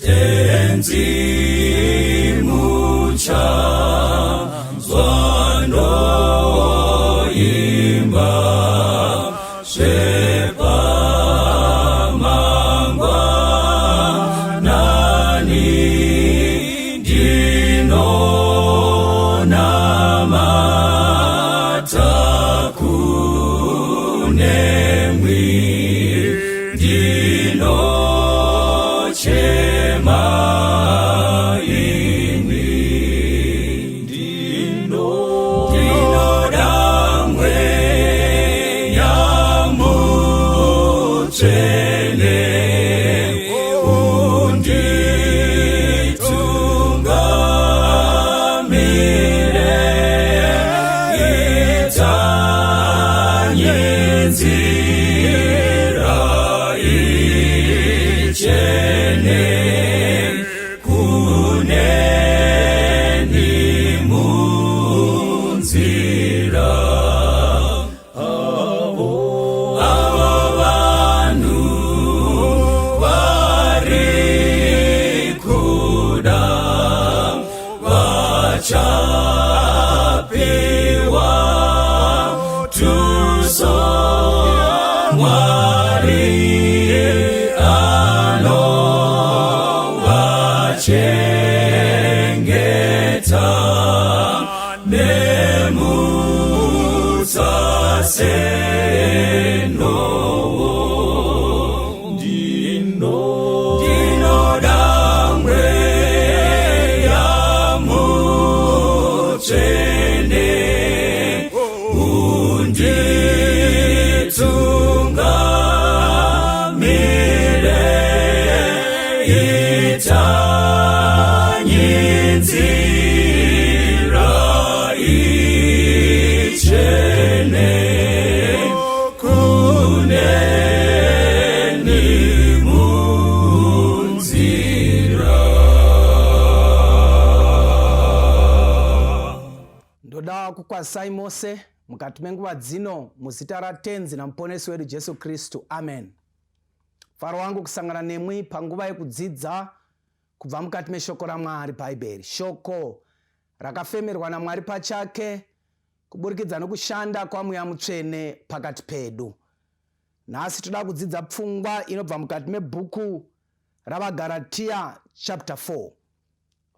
Tenzi muchanzwa ndoimba zvepamangwanani ndinonamata kunemwi ndinochema imi ndinoda mweya mutsvene unditungamire itanye nzira ichene kuneni munzira avo vanhu vari kuda vachapiwa tuso Mwari anovachengeta nemutsa senowo ndinoda mweya mutsvene unditungamire itanye nzira ichene kuneni munzira. Ndoda kukwazisai mose mukati menguva dzino muzita raTenzi naMuponesi wedu Jesu Kristu. Amen. Mufaro wangu kusangana nemwi panguva yekudzidza kubva mukati meshoko raMwari Bhaibheri. Shoko rakafemerwa naMwari pachake kuburikidza nokushanda kwaMweya Mutsvene pakati pedu. Nhasi toda kudzidza pfungwa inobva mukati mebhuku raVaGaratiya chapter 4.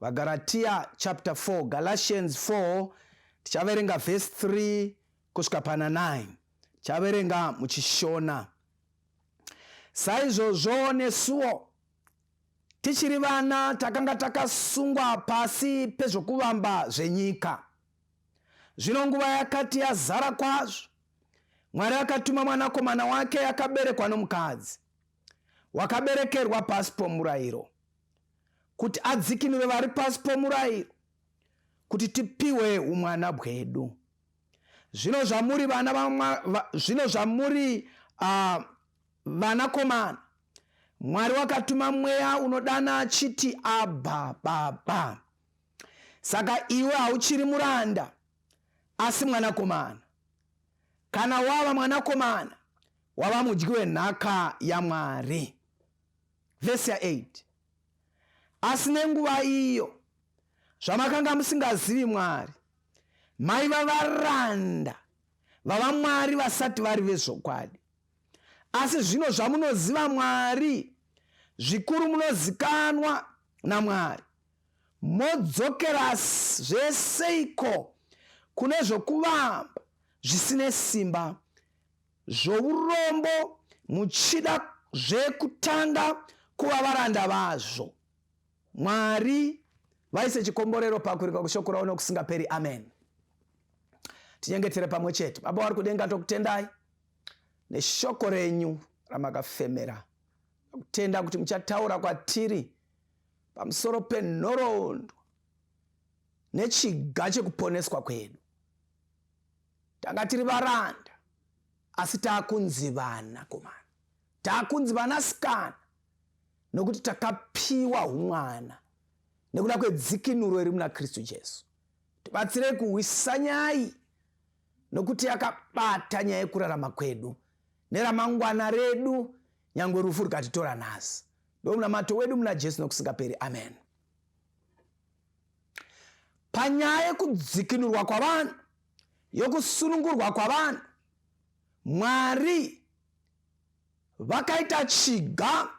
VaGaratiya chapter 4, Galatians 4, tichaverenga verse 3 kusvika pana 9. Tichaverenga muchiShona. Saizvozvo nesuwo tichiri vana takanga takasungwa pasi pezvokuvamba zvenyika. Zvino nguva yakati yazara kwazvo, Mwari akatuma mwanakomana wake akaberekwa nomukadzi, wakaberekerwa pasi pomurayiro, kuti adzikinure vari pasi pomurayiro, kuti tipiwe umwana bwedu. Zvino zvamuri vana va, zvino zvamuri vanakomana, Mwari wakatuma mweya unodana achiti, Abba, Baba. Saka iwe hauchiri muranda, asi mwanakomana. Kana wava mwanakomana, wava mudyi wenhaka yaMwari. Vhesi ya8. Asi nenguva iyo zvamakanga musingazivi Mwari, maiva varanda vavamwari vasati vari vezvokwadi. Asi zvino zvamunoziva Mwari, zvikuru munozikanwa naMwari, modzokera zveseiko kune zvokuvamba zvisine simba zvourombo muchida zvekutanga kuva varanda vazvo. Mwari vaise chikomborero pakurika kushoko ravo nokusingaperi. Amen. Tinyengetere pamwe chete. Baba vari kudenga, tokutendai neshoko renyu ramakafemera. Tokutenda kuti muchataura kwatiri pamusoro penhoroondo nechiga chekuponeswa kwedu. Tanga tiri varanda asi taakunzi vanakomana, taakunzi vanasikana nokuti takapiwa humwana nekuda kwedzikinuro iri muna Kristu Jesu. Tibatsirei kuhwisa nyaya nokuti yakabata nyaya yekurarama kwedu neramangwana redu nyangwe rufu rukatitora nhasi. Ndomunamato wedu muna Jesu nokusingaperi. Amen. Panyaya yekudzikinurwa kwavanhu, yokusunungurwa kwavanhu, Mwari vakaita chiga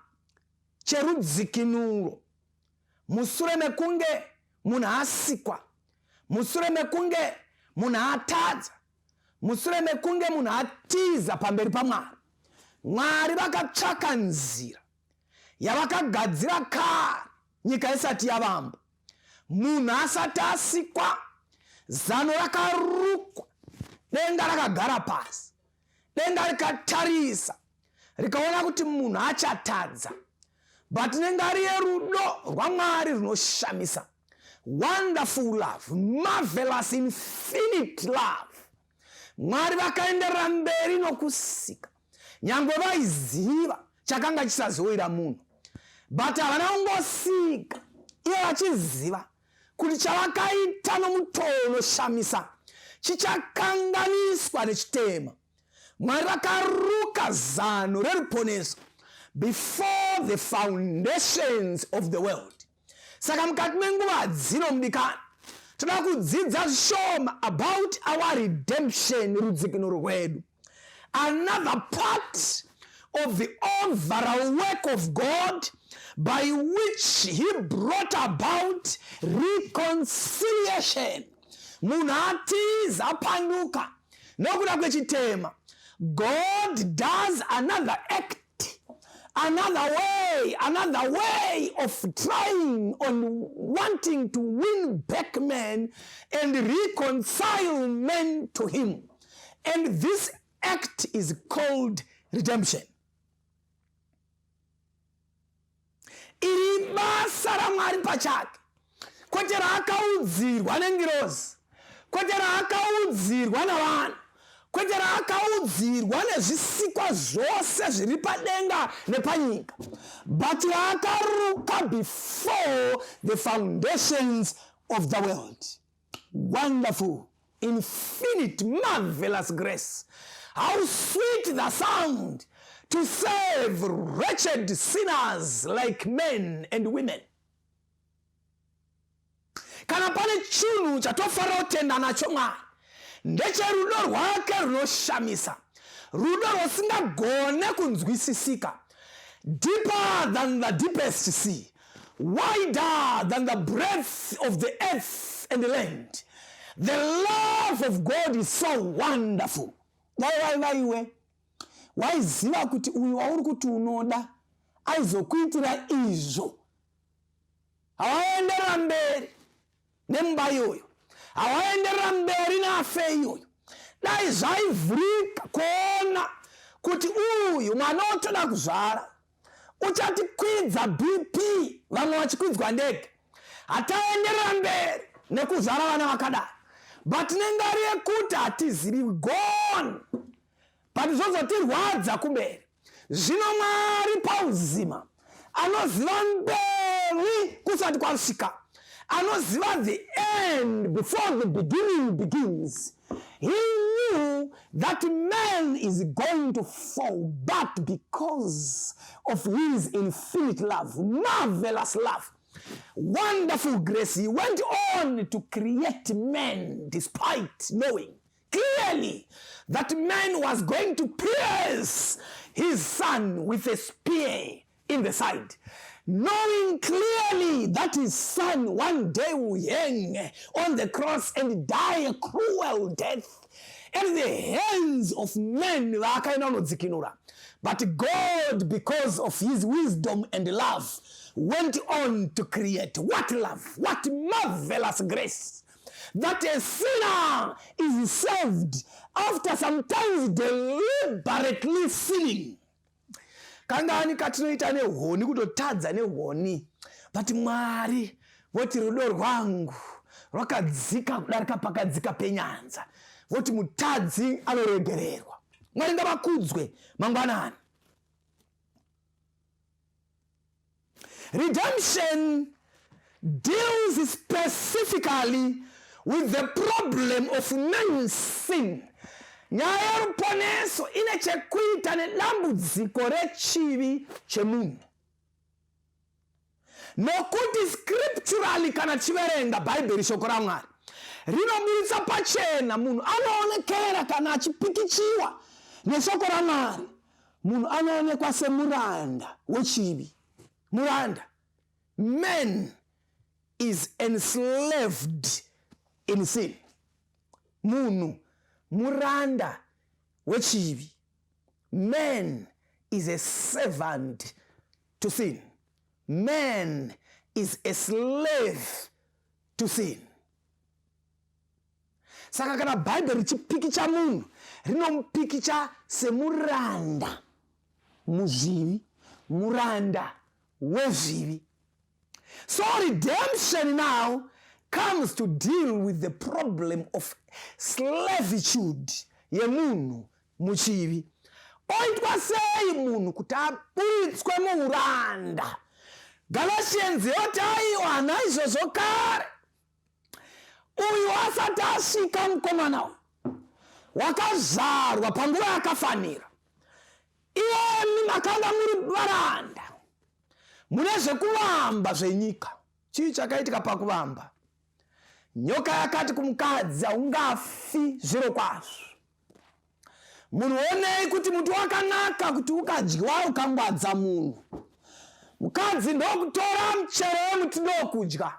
cherudzikinuro musure mekunge munhu asikwa, musure mekunge munhu atadza, musure mekunge munhu atiza pamberi paMwari. Mwari vakatsvaka nzira yavakagadzira kare nyika isati yavamba, munhu asati asikwa. Zano rakarukwa, denga rakagara pasi, denga rikatarisa rikaona kuti munhu achatadza, but nengari yerudo rwaMwari runoshamisa, wonderful love, marvelous infinite love, Mwari vakaenderera mberi nokusika nyangwe vaiziva chakanga chisazowira munhu, but havana kungosika ivo vachiziva kuti chavakaita nomutoo unoshamisa chichakanganiswa nechitema. Mwari vakaruka zano reruponeso before the foundations of the world. Saka mukati menguva dzino, mudikani, toda kudzidza zvishoma about our redemption, rudzikinuro rwedu, another part of the overall work of God by which he brought about reconciliation. Munhu atiza, apanduka nokuda kwechitema, God does another act, another way, another way of trying on wanting to win back men and reconcile men to him, and this act is called redemption. Iri basa raMwari pachake, kwete raakaudzirwa nengirozi, kwete raakaudzirwa navanhu, kwete raakaudzirwa nezvisikwa zvose zviri padenga nepanyika, but raakaruka before the foundations of the world. Wonderful, infinite, marvelous grace. How sweet the sound to save wretched sinners like men and women. Kana pane chinhu chatofanira kutenda nacho Mwari, ndecherudo rwake runoshamisa, rudo rwusingagone kunzwisisika, deeper than the deepest sea, wider than the breadth of the earth and the land. The love of God is so wonderful. Dai waiva iwe, waiziva kuti uyu wauri kuti unoda aizokuitira izvo, hawaenderera mberi nemumba iyoyo, hawaenderera mberi nafe iyoyo. Dai zvaivhurika kuona kuti uyu mwana otoda kuzvara uchatikwidza BP, vamwe vachikwidzwa ndege, hataenderera mberi nekuzvara vana vakadai. But nengari yekuti hatizivi, gone, but zvozotirwadza kumberi. Zvino Mwari pauzima anoziva mberi kusati kwasvika, anoziva the end before the beginning begins. He knew that man is going to fall, but because of his infinite love, marvelous love, wonderful grace, he went on to create man despite knowing clearly that man was going to pierce his son with a spear in the side, knowing clearly that his son one day will hang on the cross and die a cruel death at the hands of men vaakaenda kunodzikinura. But God, because of his wisdom and love, went on to create. What love, what marvelous grace, that a sinner is saved after sometimes deliberately sinning. Kangani katinoita nehoni, kutotadza nehoni, but Mwari voti, "Rudo rwangu rwakadzika kudarika pakadzika penyanza," voti mutadzi anoregererwa. Mwari ngavakudzwe mangwanani. Redemption deals specifically with the problem of man's sin. Nyaya yeruponeso ine chekuita nedambudziko rechivi chemunhu. Nokuti scripturally kana tichiverenga Bhaibheri shoko raMwari rinoburitsa pachena munhu anoonekera kana achipikichiwa neshoko raMwari munhu anoonekwa semuranda wechivi. Muranda. Man is enslaved in sin. Munhu muranda wechivi. Man is a servant to sin. Man is a slave to sin. Saka kana Bhaibheri richipikicha munhu, rinomupikicha semuranda muzvivi, muranda wezvivi. So redemption now comes to deal with the problem of slavitude yemunhu muchivi. Oitwa sei munhu kuti aburitswe muuranda? Galatians yoti aiwa naizvozvo kare uyu asati asvika mukomana uyu wakazvarwa panguva yakafanira iyemi makanga muri varanda mune zvekuvamba zvenyika. Chii chakaitika pakuvamba? Nyoka yakati kumukadzi, haungafi zvirokwazvo. Munhu onei kuti muti wakanaka kuti ukadyiwa ukangwadza munhu. Mukadzi ndokutora muchero wemuti ndokudya,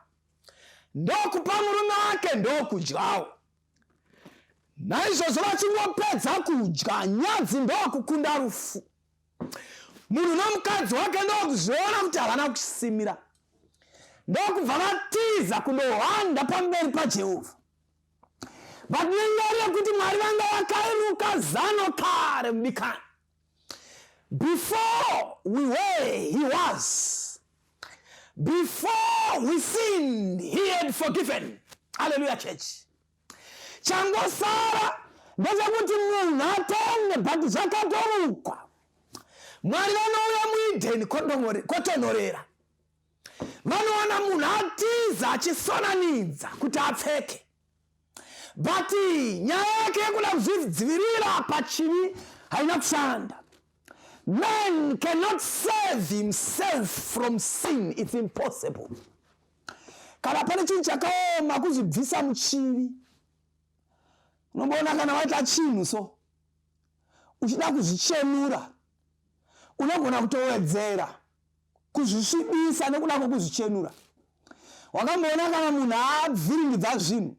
ndokupa murume wake ndokudyawo. Naizvozvo vachingopedza kudya, nyadzi ndokukunda rufu. Munhu nomukadzi wake ndokuzviona kuti havana kusimira, ndokubva vatiza kundohwanda pamberi paJehovha. But nenyaya yekuti Mwari vanga vakairuka zano kare mudikani. Before we were, he was. Before we sinned, he had forgiven. Hallelujah, church. Changosara ndechekuti munhu atende, but zvakatorukwa. Mwari vanouya muEdeni kotonhorera. Vanowana munhu atiza achisonanidza kuti apfeke. But nyaya yake yekuda kuzvidzivirira pachivi haina kushanda. Man cannot save himself from sin. It's impossible. Kana pane chinhu chakaoma kuzvibvisa muchivi, unomboona kana waita chinhu so uchida kuzvichenura, unogona kutowedzera kuzvisvibisa nekuda kwekuzvichenura. Wakamboona kana munhu abviringidza zvinhu,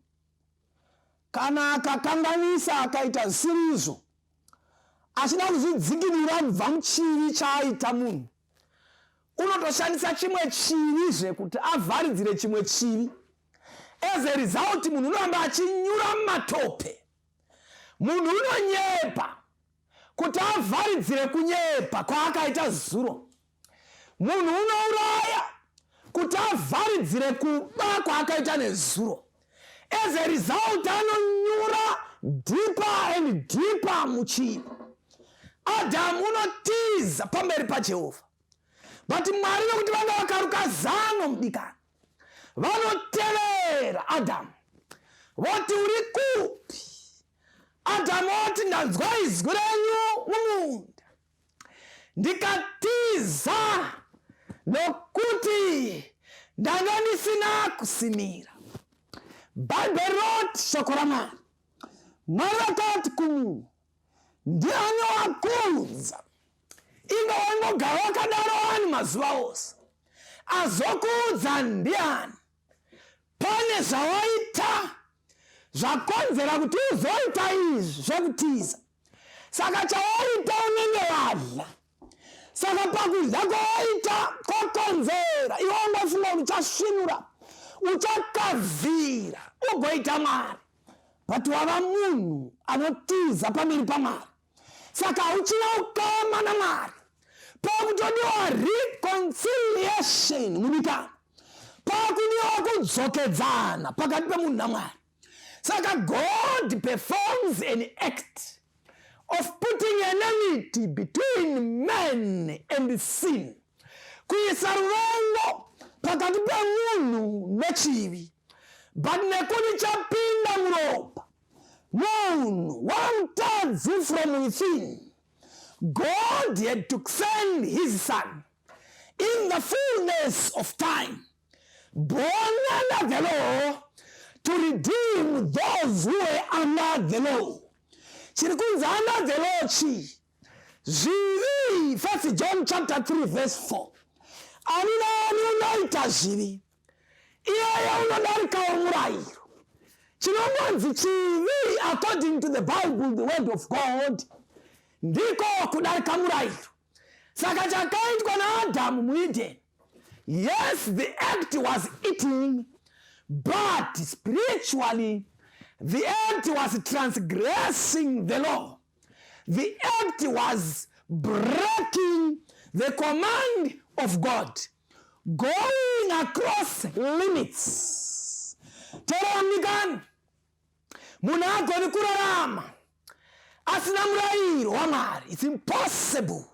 kana akakanganisa akaita zvisiri izvo, achida kuzvidzikinura kubva muchivi chaaita munhu, unotoshandisa chimwe chivi zvekuti avharidzire chimwe chivi. As a result, munhu unoramba achinyura mumatope. Munhu unonyepa kuti avharidzire kunyepa kwaakaita zuro. Munhu unouraya kuti avharidzire kuba kwaakaita nezuro. As a result, anonyura deeper and deeper muchivi. Adamu unotiza pamberi paJehovha, but Mwari nokuti vanga vakaruka zano mudikani, vanotevera Adamu voti uri kupi? Adamu oti ndanzwa izwi renyu mumunda ndikatiza nokuti ndanga ndisina kusimira. Bhaibheri roti shoko raMwari, Mwari vakati kumunhu, ndiani wakuudza? Inga waingogara wakadaro wani mazuva ose, azokuudza ndiani? Pane zvawaita zvakonzera kuti uzoita izvi zvekutiza. Saka chawaita unenge wadla. Saka pakudya kwawaita kwakonzera iwe ungofunga kuti uchasvinura, uchakavhira ugoita mari, but wava munhu anotiza pamberi paMwari. Saka hauchina ukama naMwari. Pakutodiwa reconciliation mudikani, pakudiwa kudzokedzana pakati pemunhu naMwari. Saka God performs an act of putting enmity between man and sin, kuisa ruvengo pakati pemunhu nechivi. But nekuti chapinda muropa, munhu wamutadzi from within, God had to send his son. In the fullness of time, born under the law to redeem those who were under the law. Chiri kunzi under the law chii? Zvivi, 1 John chapter 3 verse 4. Ani naani unoita zvivi, iyeye unodarikawo murayiro. Chinongonzi chivi according to the Bible, the word of God, ndiko kudarika murayiro. Saka chakaitwa naAdhamu muEden, yes, the act was eating, but spiritually the act was transgressing the law. The act was breaking the command of God, going across limits. Teerera mudikani, munhu haagoni kurarama asina murayiro waMwari. It's impossible.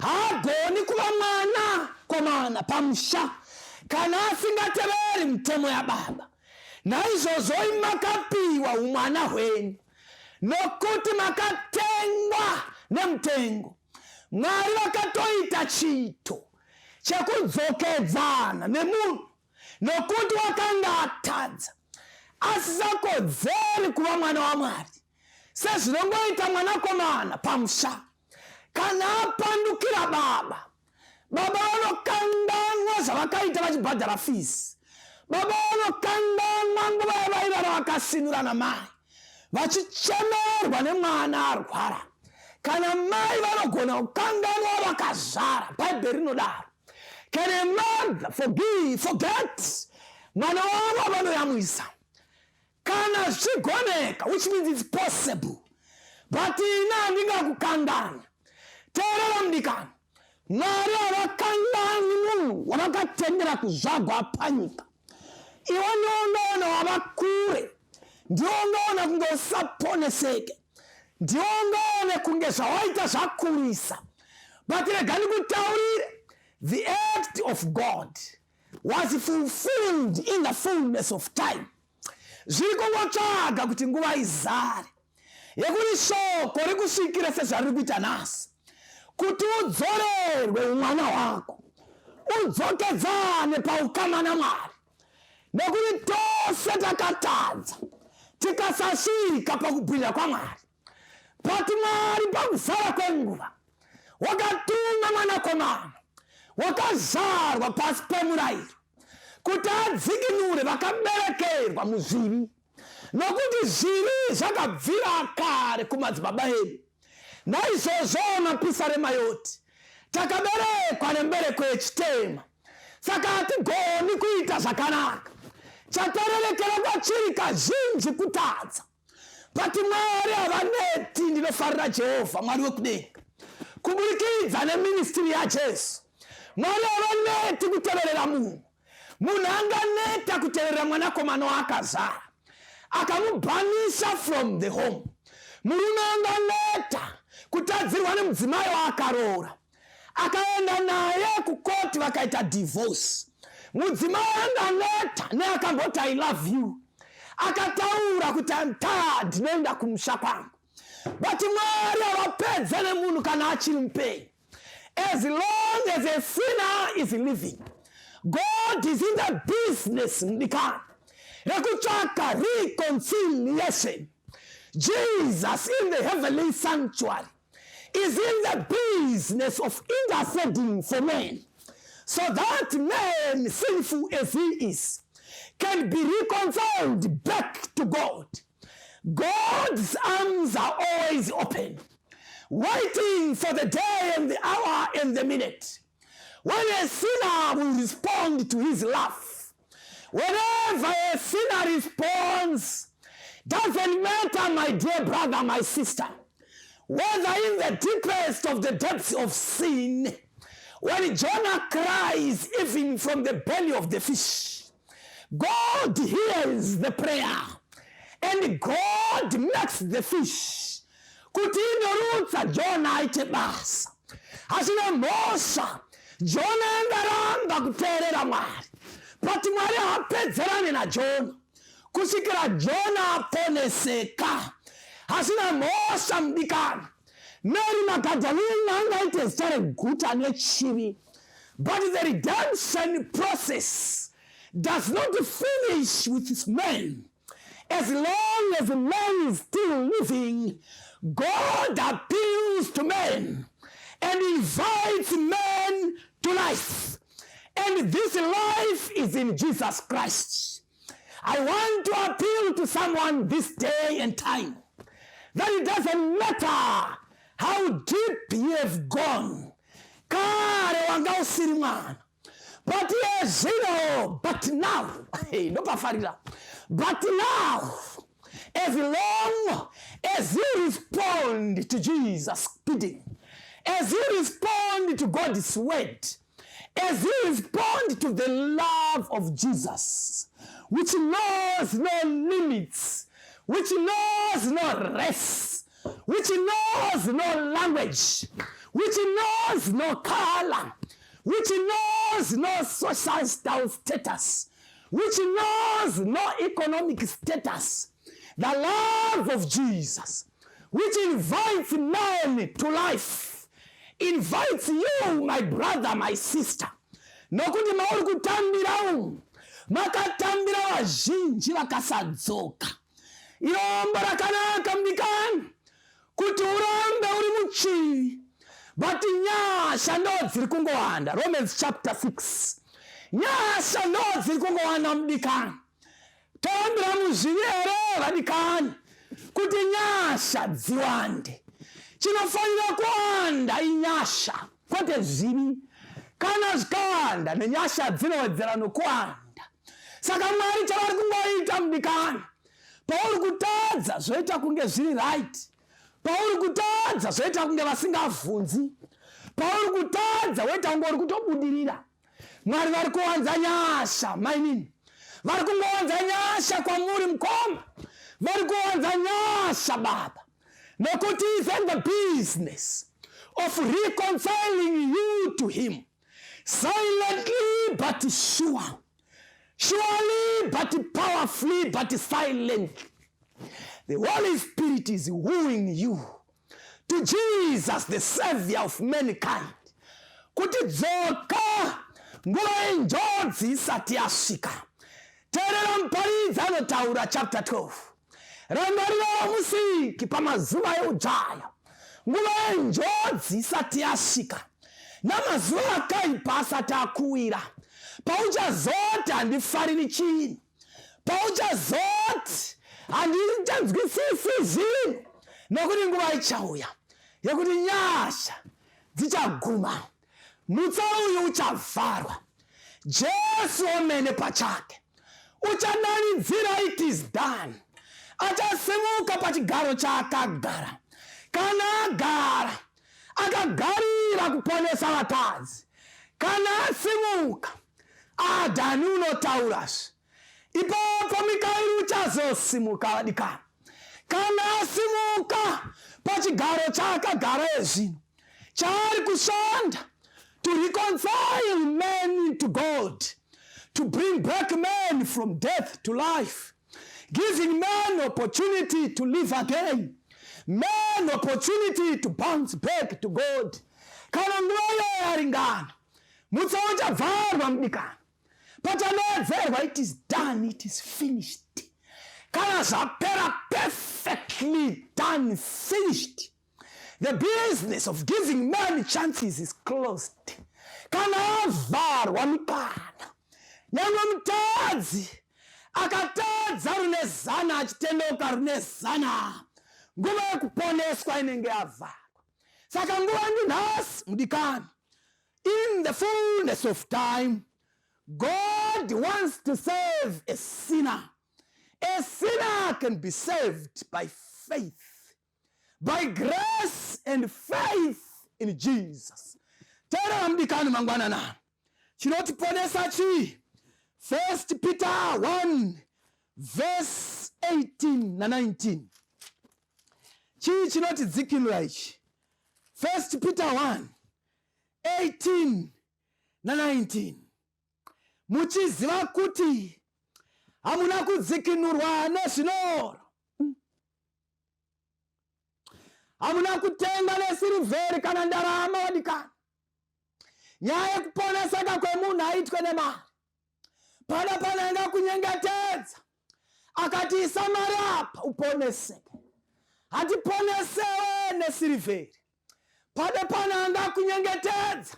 Haagoni kuva mwana komana pamusha kana asingateveri mitemo yababa. Naizvozvo makapiwa umwana hwenyu nokuti makatengwa nemutengo. Mwari vakatoita chiito chekudzokedzana nemunhu nokuti wakanga atadza, asisakodzeri kuva mwana waMwari, sezvinongoita mwanakomana pamusha kana apandukira baba. Baba vanokanganwa zvavakaita vachibhadhara fees. Baba vanokanganwa nguva yavairara vakasinura namai vachichemerwa nemwana arwara. Kana mai vanogona kukanganwa vakazvara, Bhaibheri rinodaro. Can a mother forgive, forget mwana wavo vanoyamwisa? Kana zvichigoneka, which means it's possible, but ini handingakukangani. Teerera mudikani, Mwari havakangani munhu wavakatendera kuzvagwa panyika. Iwe ndiwo ungaona wava kure, ndiwo ungaona kunge usaponeseke, ndiwo ungaone kunge zvawaita zvakurisa, but rega ndikutaurire, the act of God was fulfilled in the fullness of time. Zviri kungotsvaga kuti nguva izare yekuti shoko rikusvikire sezvariri kuita nhasi, kuti udzorerwe umwana hwako, udzokedzane paukama naMwari, nekuti tose takatadza tikasasvika pakubwinya kwaMwari. But Mwari pakuzara kwenguva wakatuma mwanakomana wakazvarwa pasi pemurayiro kuti adzikinure vakaberekerwa muzvivi, nokuti zvivi zvakabvira kare kumadzibaba edu. Naizvozvo mapisarema yoti takaberekwa nembereko yechitema, saka hatigoni kuita zvakanaka. Chatarerekera kwachiri kazhinji kutadza, but Mwari havaneti. Ndinofarira Jehovha Mwari wekudenga kuburikidza neministry yaJesu. Mwari havaneti kuteverera munhu. Munhu anganeta kuteverera mwanakomana waakazvara akamubhanisa from the home. Murume anganeta kutadzirwa nemudzimai waakaroora akaenda naye kukoti vakaita divorce. Mudzimai anganeta neakamboti I love you, akataura kuti I'm tired, ndinoenda kumusha kwangu. But Mwari havapedze nemunhu kana achiri mupenyu. As long as a sinner is living, God is in the business, mudikani, rekutsvaka reconciliation. Jesus in the heavenly sanctuary is in the business of interceding for man, so that man, sinful as he is, can be reconciled back to God. God's arms are always open, waiting for the day and the hour and the minute when a sinner will respond to his love. Whenever a sinner responds, doesn't matter, my dear brother, my sister, whether in the deepest of the depths of sin, when Jonah cries even from the belly of the fish, God hears the prayer and God makes the fish kuti inorutsa Jona aite basa. Hazvina mhosva Jona angaramba kuteerera Mwari, but Mwari haapedzerane naJona kusvikira Jona aponeseka. Hazvina mhosva mudikani, Mary Magadalena angaite zita reguta nechivi, But the redemption process does not finish with man. As long as man is still living, God appeals to man and invites man to life. And this life is in Jesus Christ. I want to appeal to someone this day and time that it doesn't matter how deep you have gone. Kare wanga usiri mwana. But iye zvino, but now, hey, ndopafarira. But now, as long as you respond to Jesus' bidding, as you respond to God's word, as you respond to the love of Jesus, which knows no limits, which knows no race, which knows no language, which knows no color, which knows no social status, which knows no economic status. The love of Jesus, which invites man to life, invites you, my brother, my sister. Nokuti mauri kutambira umu, makatambira vazhinji vakasadzoka. Irombo rakanaka mudikani kuti urambe uri muchivi, but nyasha ndo dziri kungowanda. Romans chapter 6, nyasha ndo dziri kungowanda mudikani. Torambira muzvivi here vadikani kuti nyasha dziwande? Chinofanira kuwanda inyasha, kwete zvivi. Kana zvikawanda, nenyasha dzinowedzera nokuwanda. Saka Mwari chavari kungoita mudikani, pauri kutadza zvoita kunge zviri right, pauri kutadza zvoita kunge vasingavhunzi, pauri kutadza woita kunge uri kutobudirira, Mwari vari kuwanza nyasha. Mainini, vari kungowanza nyasha kwamuri. Mukoma, vari kuwanza nyasha. Baba, nokuti is in the business of reconciling you to him, silently but sure, surely but powerfully, but silently. The Holy Spirit is wooing you to Jesus, the Savior of mankind, kuti dzoka nguva yenjodzi isati yasvika. Teerera Muparidzi anotaura, chapter 12: rangarira Musiki pamazuva eujaya, nguva yenjodzi isati yasvika, namazuva akaipa asati akuwira, pauchazoti handifariri chinhu, pauchazoti handichanzwisisi zvinhu, nokuti nguva ichauya yekuti nyasha dzichaguma, mutsa uyu uchavharwa. Jesu omene pachake uchadanidzira, "It is done." Achasimuka pachigaro chaakagara. Kana agara, akagarira kuponesa vatadzi. Kana asimuka, adhani unotaurazve ipapo, Mikaeri uchazosimuka vadikani. Kana asimuka pachigaro chaakagara ezvino, chaari kushanda to reconcile men to God, to bring back men from death to life, giving men opportunity to live again, men opportunity to bounce back to God. Kana nguva iyoyo yaringana, mutsa uchabvarwa mudikani, pachanowedzerwa, "It is done, it is finished." Kana zvapera, perfectly done, finished, the business of giving man chances is closed. Kana avharwa mikana, nyange mutadzi akatadza rune 100, achitendeuka rune 100, nguva yekuponeswa inenge yavharwa. Saka nguva ndinhasi mudikani. In the fullness of time, God wants to save a sinner. A sinner can be saved by faith, by grace and faith in Jesus. Teerera mudikani, mangwanana, chinotiponesa chii? First Peter 1 verse 18 na19. Chii chinotidzikinura ichi? First Peter 1 18 na19: muchiziva kuti hamuna kudzikinurwa nezvinoro, hamuna kutenga nesirivheri kana ndarama, vadikani. Nyaya yekuponeseka kwemunhu haitwe nemari. Pana pane angakunyengetedza akati isa mari apa uponeseke. Hatiponesewe nesirivheri. Pane pane angakunyengetedza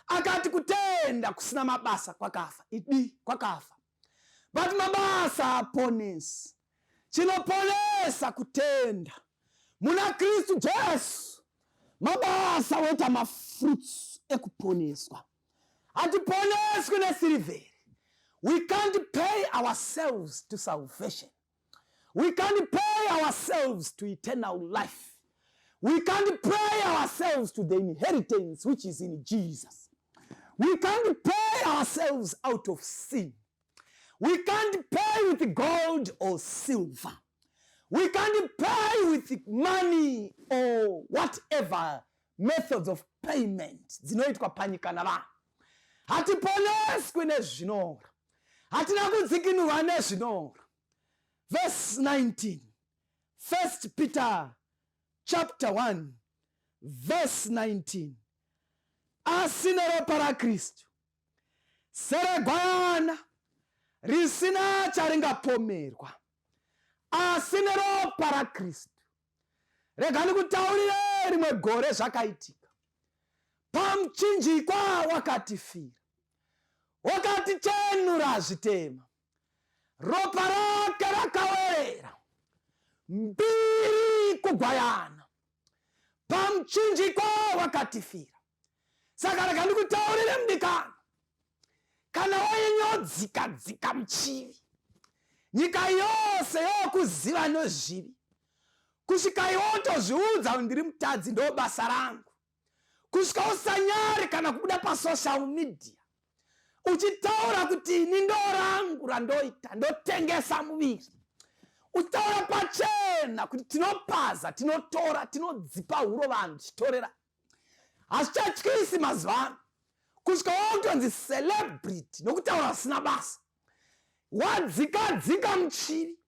akati kutenda kusina mabasa kwakafa. Idi kwakafa. But mabasa aponesi. Chinoponesa kutenda muna Kristu Jesu. Mabasa woita mafruits ekuponeswa. Hatiponeswi nesirivheri. We can't pay ourselves to salvation. We can't pay ourselves to eternal life. We can't pay ourselves to the inheritance which is in Jesus. We can't pay ourselves out of sin. We can't pay with gold or silver. We can't pay with money or whatever methods of payment dzinoitwa panyika navanhu. Hatiponeswi nezvinoora. Hatina kudzikinurwa nezvinoora. Verse 19. 1 Peter chapter 1 verse 19. Asi neropa raKristu seregwayana risina charingapomerwa, asi neropa raKristu. Rega ndikutaurire rimwe gore zvakaitika pamuchinjikwa wakatifira, wakatichenura zvitema, ropa rake rakawerera mbiri kugwayana pamuchinjikwa wakatifira. Saka rega ndikutaurire mudikani, kana wainyodzika dzika muchivi, nyika yose yokuziva nezvivi, kusvika iwe utozviudza kuti ndiri mutadzi, ndo basa rangu, kusvika usanyare kana kubuda pasocial media uchitaura kuti ini ndo rangu randoita, ndotengesa muviri, uchitaura pachena kuti tinopaza, tinotora, tinodzipa huro vanhu tichitorera. Hazvichatyisi mazuva ano kusvika wakutonzi celebrity nokutaura zvisina basa, wadzikadzika muchivi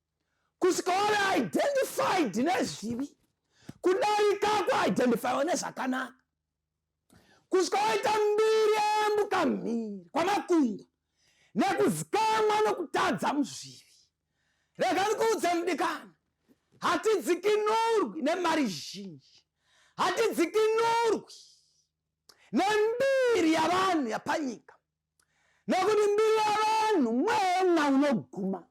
kusvika wave identified nezvivi kudarika kuidentifywa nezvakanaka, kusvika waita mbiri yayambuka mhiri kwamakungwa nekuzikamwa nokutadza muzvivi. Rega ndikuudze mudikani, hatidzikinurwi nemari zhinji, hatidzikinurwi nembiri yavanhu yapanyika, nekuti mbiri yavanhu mwena unoguma.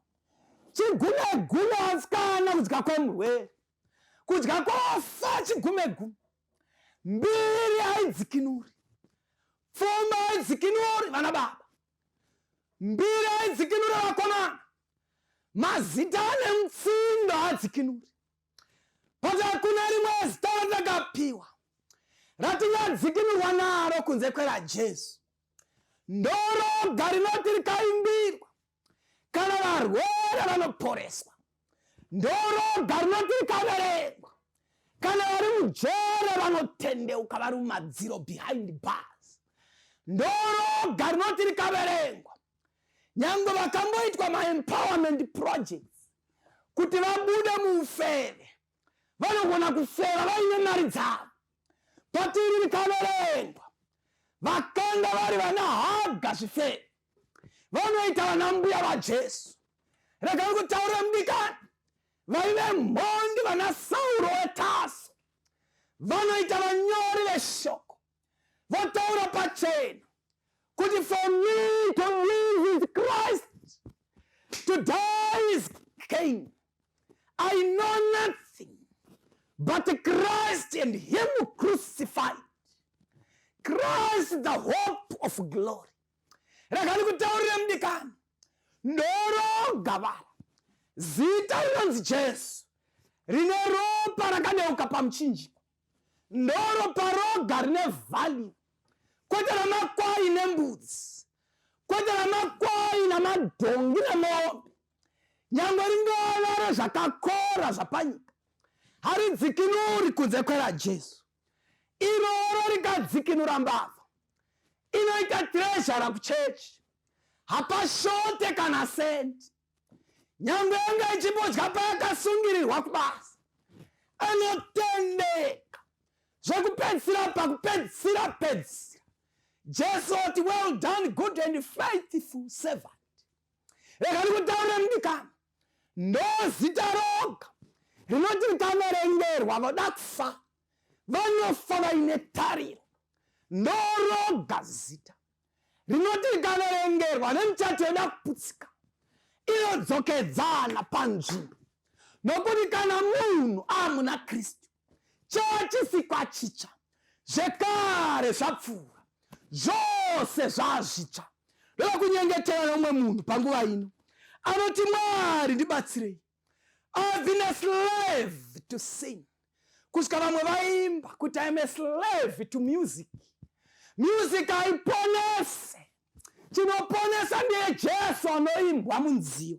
Chigume gume asikana, kudya kwemurwere, kudya kwofa chigume gume. Mbiri haidzikinuri, pfuma haidzikinuri vana baba, mbiri haidzikinuri vakomana, mazita ane mutsindo haadzikinuri. But hakuna rimwe zita ratakapiwa ratingadzikinurwa naro kunze kweraJesu. Ndoroga rinoti rikaimbirwa kana varwere vanoporeswa. Ndoroga rinoti rikaverengwa kana vari mujere vanotendeuka vari mumadziro behind bars. Ndoroga rinoti rikaverengwa nyangwe vakamboitwa maempowerment projects kuti vabude muufeve, vanogona kufeva vaine mari dzavo. Patiri rikaverengwa vakanga vari vana haga zvifeve vanoita vana mbuya vaJesu. Rega ndikutaurire mudikani, vaive mhondi vana Sauro weTaso vanoita vanyori veshoko, votaura pachena kuti for me to live is Christ, to die is gain. I know nothing but Christ and him crucified. Christ the hope of glory. Rega ndikutaurire mudikani, ndoroga vara zita rinonzi Jesu rine ropa rakadeuka pamuchinjikwa, ndoropa roga rine value, kwete ramakwai nembudzi, kwete ramakwai namadhongi nemombe, nyangwe ringava rezvakakora zvapanyika, haridzikinuri kunze kweraJesu. Iroro rikadzikinura mbavha inoita treasurer kuchechi, hapashote kana sendi, nyangwe yanga ichimbodya payakasungirirwa kubasa, anotendeka zvekupedzisira pakupedzisira pedzisira. Jesu oti, "Well done, good and faithful servant." Rega ndikutaurire, mudikani, ndo zita roga rinoti rikaverengerwa, voda kufa vanofa vaine tariro. Ndoroga zita rinoti rikaverengerwa, nemichato yoda kuputsika inodzokedzana panzvimbo, nokuti kana munhu amuna Kristu, chachisikwa chitsva, zvekare zvapfuura, zvose zvazvitsva. Ndoda kunyengetera nomumwe munhu panguva ino anoti, "Mwari, ndibatsirei. I've been a slave to sin." Kusvika vamwe vaimba kuti, "I'm a slave to music." Music haiponese. Chinoponesa ndiye Jesu anoimbwa munziyo.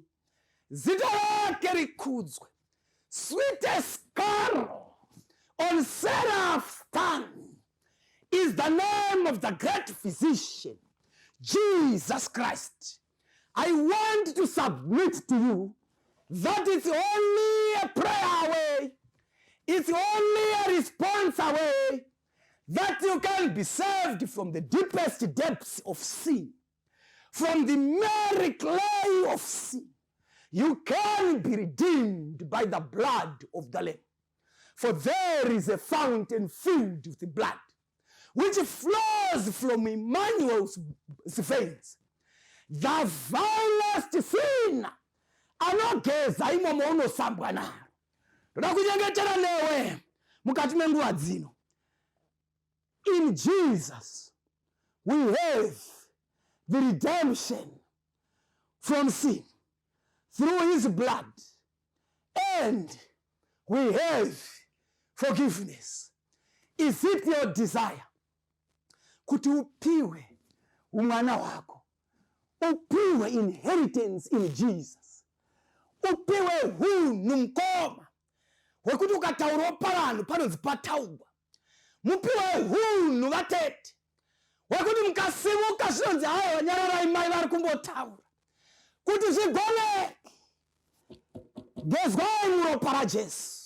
Zita rake rikudzwe. Sweetest carol on seraph's tongue is the name of the great physician, Jesus Christ. I want to submit to you that it's only a prayer away, it's only a response away that you can be saved from the deepest depths of sin, from the miry clay of sin. You can be redeemed by the blood of the Lamb. For there is a fountain filled with blood, which flows from Emmanuel's veins. The vilest sinner anogeza imomo, unosambwa naro. Ndoda kunyengetera newe mukati menguva dzino. In Jesus we have the redemption from sin through his blood, and we have forgiveness. Is it your desire kuti upiwe umwana wako, upiwe inheritance in Jesus, upiwe hunhu, mukoma, hwekuti ukataurawo pavanhu panonzi pataugwa, mupiwe hunhu, vatete, hwekuti mukasimuka zvinonzi, "Haiwa, nyararai, mai vari kumbotaura"? Kuti zvigoneke, gezwai muropa raJesu.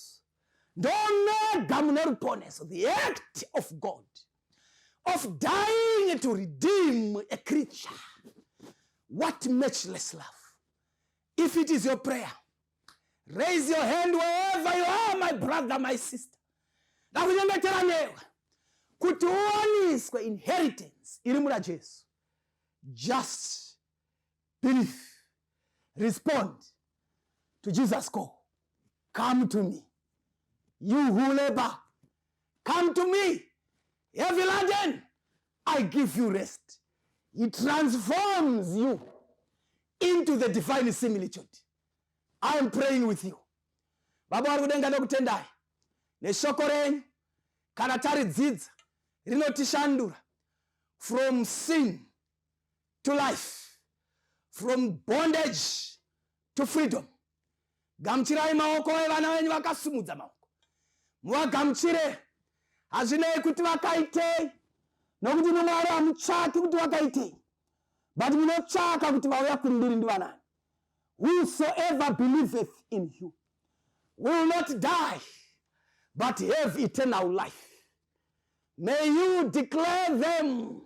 Ndomega mune ruponeso. The act of God of dying to redeem a creature, what matchless love! If it is your prayer, raise your hand wherever you are, my brother, my sister. Ndakunyengetera newe kuti uwaniswe inheritance iri muna Jesu. Just believe, respond to Jesus' call: "Come to me, you who labor. Come to me, heavy laden. I give you rest." He transforms you into the divine similitude. I am praying with you. Baba vari kudenga, ndokutendai neshoko renyu. Kana taridzidza, rinotishandura from sin to life, from bondage to freedom. Gamuchirai maoko evana venyu vakasumudza maoko, muvagamuchire. Hazvinei kuti vakaitei, nokuti Mwari, hamutsvaki kuti vakaitei, but munotsvaka kuti vauya kundiri ndivanani. Whosoever believeth in you will not die but have eternal life. May you declare them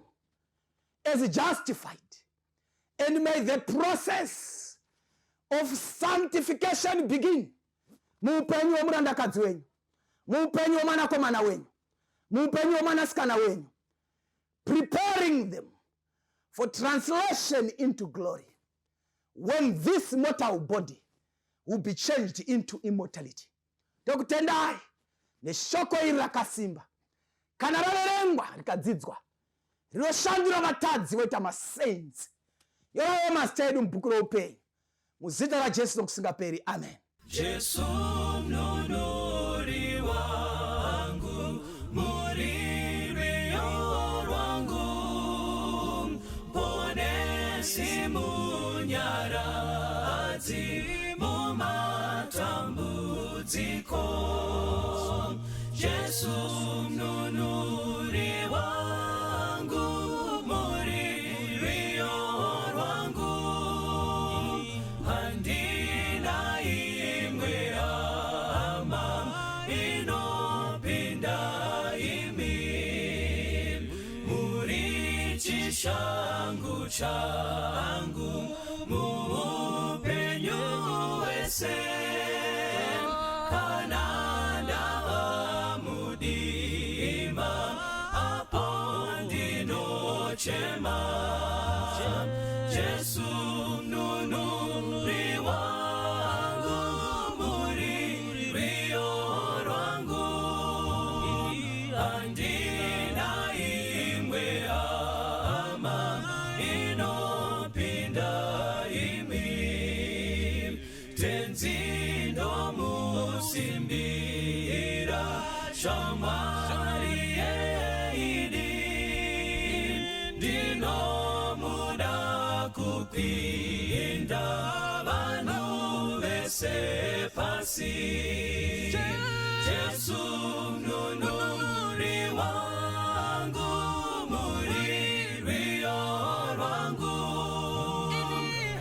as justified, and may the process of sanctification begin muupenyu hwemurandakadzi wenyu, muupenyu hwemwanakomana wenyu, muupenyu hwemwanasikana wenyu, preparing them for translation into glory when this mortal body will be changed into immortality. Tokutendai neshoko iri rakasimba. Kana raverengwa rikadzidzwa, rinoshandura vatadzi voita masaints. Yoraiwo mazita edu mubhuku roupenyu, muzita raJesu nokusingaperi. Amen. Jesu mununuri wangu, muri rwiyo rwangu, Muponesi, munyaradzi mumatambudziko. Jesu mununuri wangu, muri rwiyo rwangu, handina imwe hama inopinda imi, muri. changu muupenyu hwese. Kana ndava mudima, apo ndinochema, Jesu mununuri wangu, muri rwiyo rwangu. Handina imwe hama inopinda imi. Tenzi, ndomusimbira, shamwari yeidi. Ndinomuda kupinda vanhu vese pasi. Jesu mununuri wangu, muri rwiyo rwangu.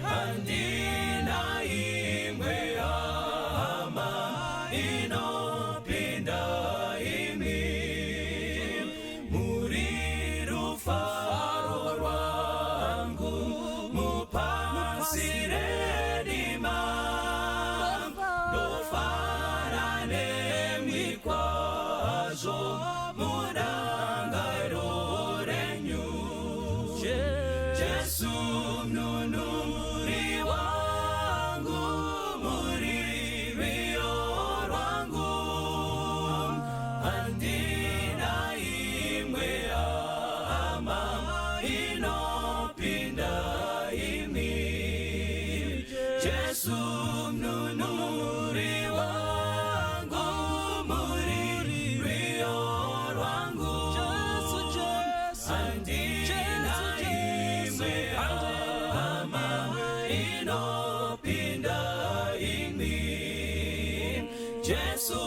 Handina imwe hama inopinda imi. Muri rufaro rwangu mupasi rerima. Ndofara nemwi kwazvo murangariro renyu. Jesu mununuri wangu, muri rwiyo rwangu. Handina imwe hama inopinda imi. Jesu mununuri wangu, muri rwiyo rwangu. Handina imwe hama inopinda imi. Jesu.